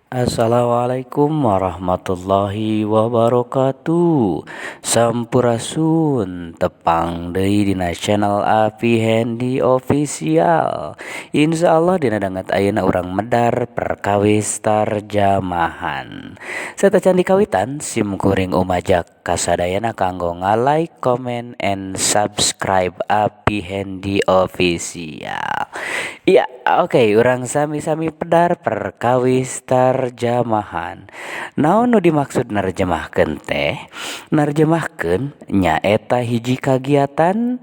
Assalamualaikum warahmatullahi wabarakatuh. Sampurasun, tepang deui dina channel Api Hendy Official. Insya Allah dina danget ayeuna urang medar perkawis tarjamahan. Satacan dikawitan, sim kuring umajak kasadayana kanggo nga-like, comment, and subscribe Api Hendy Official. Iya, oke, urang sami-sami pedar perkawis tarjamahan. Naon nu dimaksud nerjemahkeun teh? Nerjemahkeun nyaeta hiji kagiatan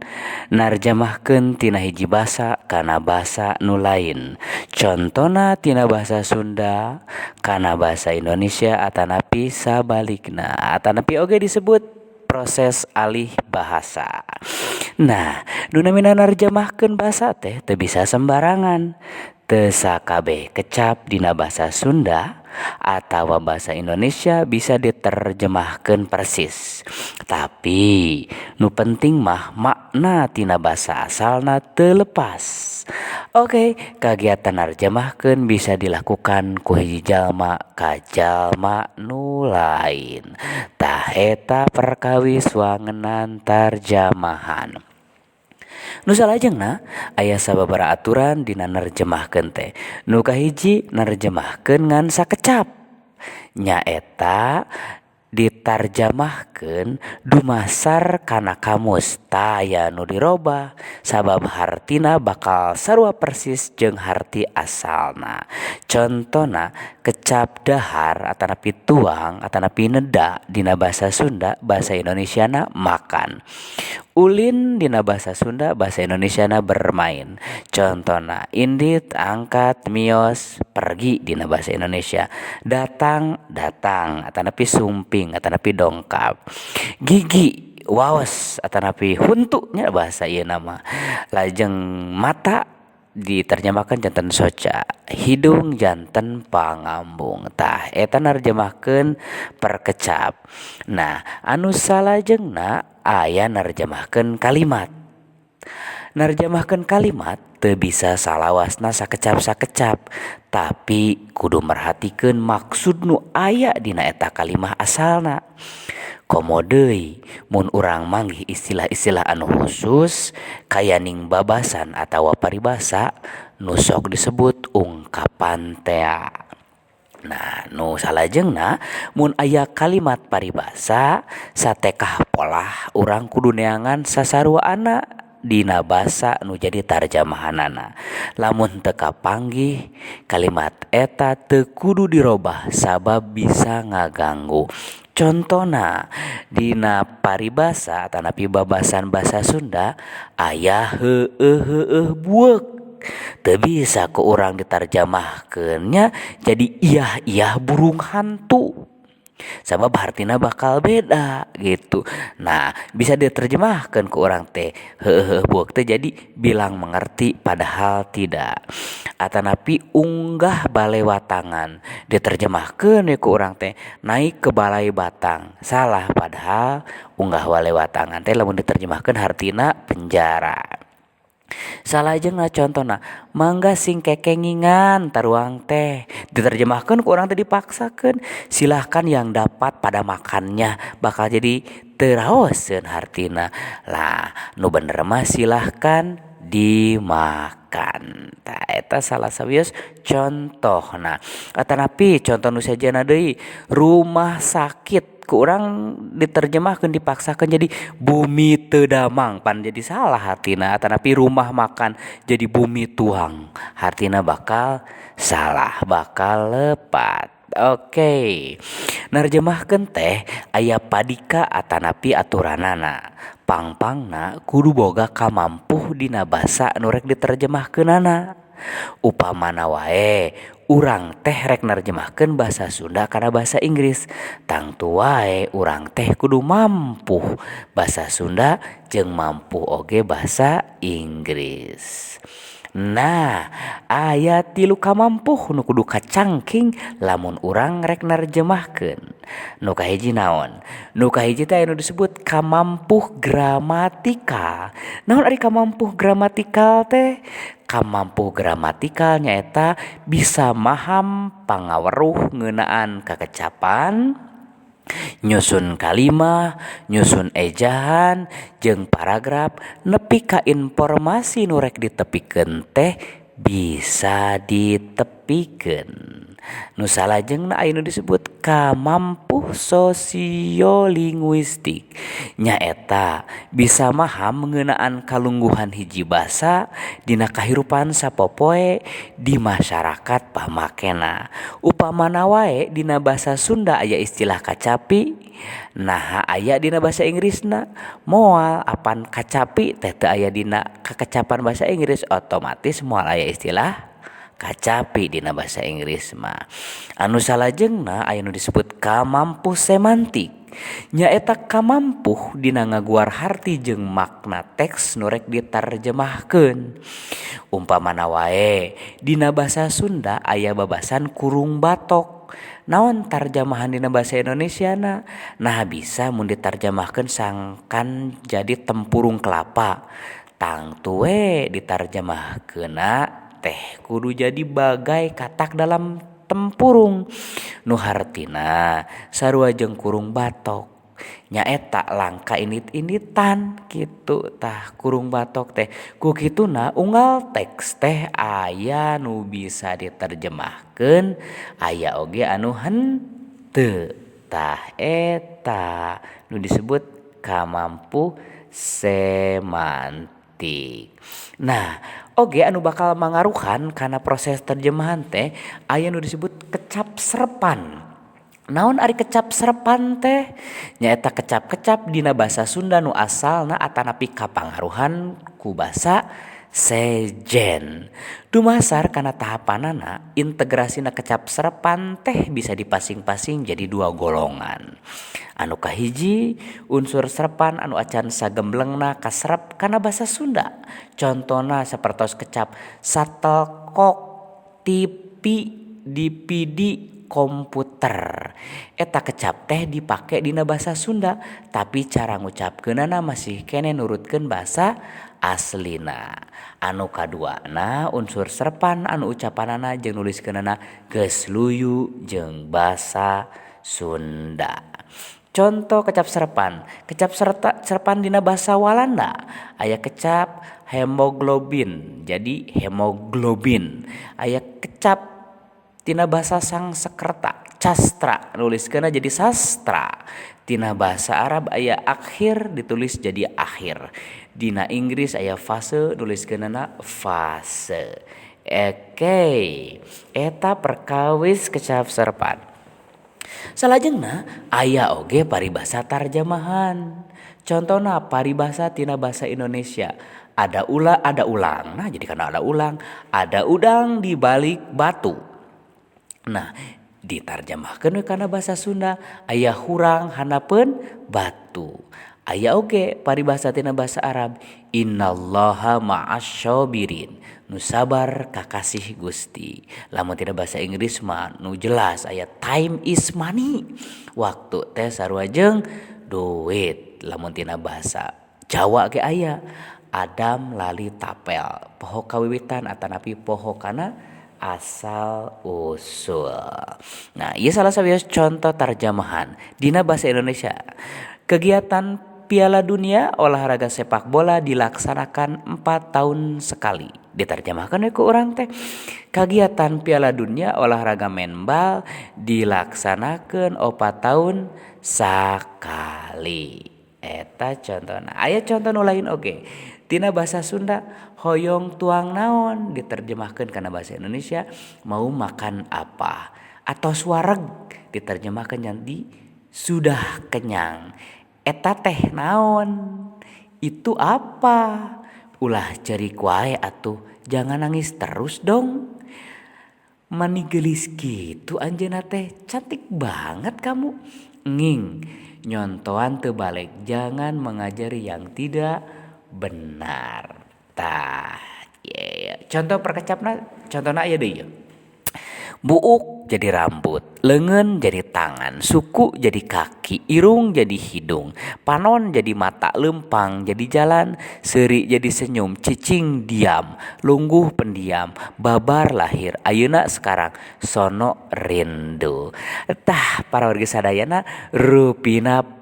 narjemahkeun tina hiji basa kana basa nu lain. Contona tina bahasa Sunda kana bahasa Indonesia atanapi sabalikna. Atanapi oge disebut proses alih bahasa. Nah, nu namina nerjemahkeun basa teh teu bisa sembarangan. Teu sakabeh kecap dina bahasa Sunda atawa bahasa Indonesia bisa diterjemahkeun persis. Tapi nu penting mah makna tina basa asalna teu lepas. Oke, kagiatan nerjemahkeun bisa dilakukan ku hiji jalma ka jalma nu lain. Tah, eta perkawis wangenan tarjamahan. Nu salajengna aya sababaraha aturan dina nerjemahkeun teh. Nu kahiji, nerjemahkeun ngan sakecap. Nyaeta ditarjamahkeun dumasar kana kamus, taya nu dirobah, sabab hartina bakal sarua persis jeung harti asalna. Contona kecap dahar atanapi tuang atanapi neda dina bahasa Sunda, bahasa Indonesiana makan. Ulin dina bahasa Sunda, bahasa Indonesiana bermain. Contona indit, angkat, mios, pergi dina bahasa Indonesia. Datang, datang atanapi sumping atanapi dongkap. Gigi, waos atanapi huntu nya bahasa ieu nama. Lajeng mata diterjemahkan janten soca, hidung janten pangambung. Tah, eta nerjemahkeun perkecap. Nah, anu salajengna aya nerjemahkeun kalimat. Nerjemahkeun kalimat teu bisa salawasna sakecap-sakecap, tapi kudu merhatikeun maksud nu aya dina eta kalimah asalna. Komo deui mun urang manggih istilah-istilah anu khusus kayaning babasan atawa paribasa nu sok disebut ungkapan tea. Nah, nu salajengna mun aya kalimat paribasa, satekah polah urang kudu neangan sasaruana dina basa nu jadi tarjamahanana. Lamun teu kapanggih, kalimat eta teu kudu dirobah sabab bisa ngaganggu. Contona dina paribasa atanapi babasan basa Sunda aya heueuh heueuh bueuk. Teu bisa ku urang ditarjamahkeun nya jadi iyah iyah burung hantu. Sabab hartina bakal beda gitu. Nah, bisa diterjemahkan ku urang teh heueuh bueuk teh jadi bilang mengerti padahal tidak. Atanapi unggah bale watangan diterjemahkeun we ku urang teh naik ke balai batang. Salah, padahal unggah bale watangan teh lamun diterjemahkeun hartina penjara. Salajengna contona mangga sing kekengingan taruang teh diterjemahkeun ku urang teh dipaksakeun silahkan yang dapat pada makannya, bakal jadi teu raoseun hartina. Lah, nu bener mah silahkan dimakan. Tah, eta salah sawios contohna. Atanapi contoh nu sejenna deui, rumah sakit ku urang diterjemahkeun dipaksakeun jadi bumi teu damang, pan jadi salah hartina. Atanapi rumah makan jadi bumi tuang, hartina bakal salah, bakal lepat. Oke, nerjemahkeun teh aya padika atanapi aturanana. Pang-pangna kudu boga kamampuh dina basa nu rek diterjemahkeunana. Upamana wae urang teh rek nerjemahkeun bahasa Sunda kana bahasa Inggris, tangtu wae urang teh kudu mampuh bahasa Sunda jeung mampu oge bahasa Inggris. Nah, aya tilu kamampuh nu kudu kacangking lamun urang rek nerjemahkeun. Nu kahiji naon? Nu kahiji teh anu disebut kamampuh gramatikal. Naon ari kamampuh gramatikal teh? Kamampuh gramatikal nyaeta bisa maham pangaweruh ngeunaan kakecapan, nyusun kalimah, nyusun ejahan, jeung paragraf nepi ka informasi nu rek ditepikeun teh bisa ditepikeun. Nu salajengna aya nu disebut kamampuh sosiolinguistik, nyaeta bisa maham ngeunaan kalungguhan hiji basa dina kahirupan sapopoe di masyarakat pamakena. Upamana wae dina basa Sunda aya istilah kacapi, naha aya dina basa Inggrisna moal apan kacapi teh teu aya dina kakecapan basa Inggris, otomatis moal aya istilah kacapi dina bahasa Inggris mah. Anu salajengna aya nu disebut kamampuh semantik, nyaeta kamampuh dina ngaguar harti jeung makna teks nu rek diterjemahkeun. Umpamana wae dina basa Sunda aya babasan kurung batok. Naon tarjamahan dina bahasa Indonesia na? Nah bisa mun diterjemahkeun sangkan jadi tempurung kelapa. Tangtu we ditarjemahkeunna teh kudu jadi bagai katak dalam tempurung, nu hartina sarua jeung kurung batok. Nyaeta langka init-initan kitu tah kurung batok teh. Ku kituna unggal teks teh aya nu bisa diterjemahkeun, aya oge anu henteu. Tah eta nu disebut kamampu semantik. Nah, oge anu bakal mangaruhan kana proses terjemahan teh aya nu disebut kecap serepan. Naon ari kecap serepan teh? Nyaeta kecap-kecap dina basa Sunda nu asalna atanapi kapangaruhan ku basa sejen. Dumasar kana tahapanana integrasina kecap serepan teh bisa dipasing-pasing jadi dua golongan. Anu kahiji unsur serepan anu acan sagemblengna kaserep kana basa Sunda. Contona sapertos kecap satelkok, TV, DVD, komputer. Eta kecap teh dipake dina basa Sunda, tapi cara ngucapkeunana masih kene nurutkeun basa aslina. Anu kaduana unsur serepan anu ucapanana jeung nuliskeunana geus luyu jeung basa Sunda. Contoh kecap serepan, kecap serepan dina basa Walanda aya kecap hemoglobin jadi hemoglobin, aya kecap tina bahasa Sangsekerta castra nuliskeunna jadi sastra, tina bahasa Arab aya akhir ditulis jadi akhir, dina Inggris aya fase nuliskeunana fase. Oke, eta perkawis kecap serepan. Salajengna aya oge paribasa tarjamahan. Contona paribasa tina bahasa Indonesia ada ula ada ulang. Nah, jadi karena ada ulang, ada udang di balik batu. Nah, ditarjamahkeun we kana bahasa Sunda aya hurang handapeun batu. Aya oge paribasa tina bahasa Arab innallaha ma'asyabirin, nu sabar kakasih Gusti. Lamun tina bahasa Inggris mah nu jelas aya time is money, waktu teh sarua jeung duit. Lamun tina bahasa Jawa ge aya Adam lali tapel, poho kawiwitan atanapi poho kana asal usul. Nah, ieu salah sawios contoh tarjamahan dina bahasa Indonesia. Kegiatan Piala Dunia olahraga sepak bola dilaksanakan 4 tahun sekali. Diterjemahkan ku urang teh kegiatan Piala Dunia olahraga menbal dilaksanakan 4 tahun sekali. Eta contohna. Aya contoh nu lain oge. Tina bahasa Sunda hoyong tuang naon diterjemahkan kana bahasa Indonesia mau makan apa, atau suareg diterjemahkan jadi sudah kenyang. Eta teh naon, itu apa, ulah cerik wae atuh, jangan nangis terus dong. Mani geulis kitu anjeunna teh, cantik banget kamu. Nging nyontoan teu balik, jangan mengajari yang tidak benar. Tah, Contoh perkecapna contohna aya deui. Buuk jadi rambut, leungeun jadi tangan, suku jadi kaki, irung jadi hidung, panon jadi mata, lempang jadi jalan, seuri jadi senyum, cicing diam, lungguh pendiam, babar lahir, ayeuna sekarang, sono rindu. Tah para wargi sadayana rupina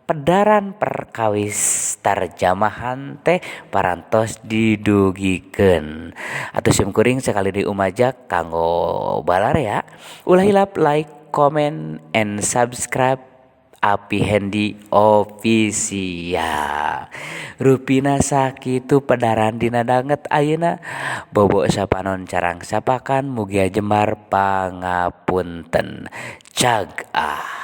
pedaran perkawis tarjamahan teh parantos didugikeun. Atuh sim kuring sekali deui umajak kanggo balarea ulah hilap like, comment, and subscribe Api Hendy Official. Rupina sakitu pedaran dina danget ayeuna. Bobo sapanon carang sapakan mugia jembar pangapunten. Cag ah.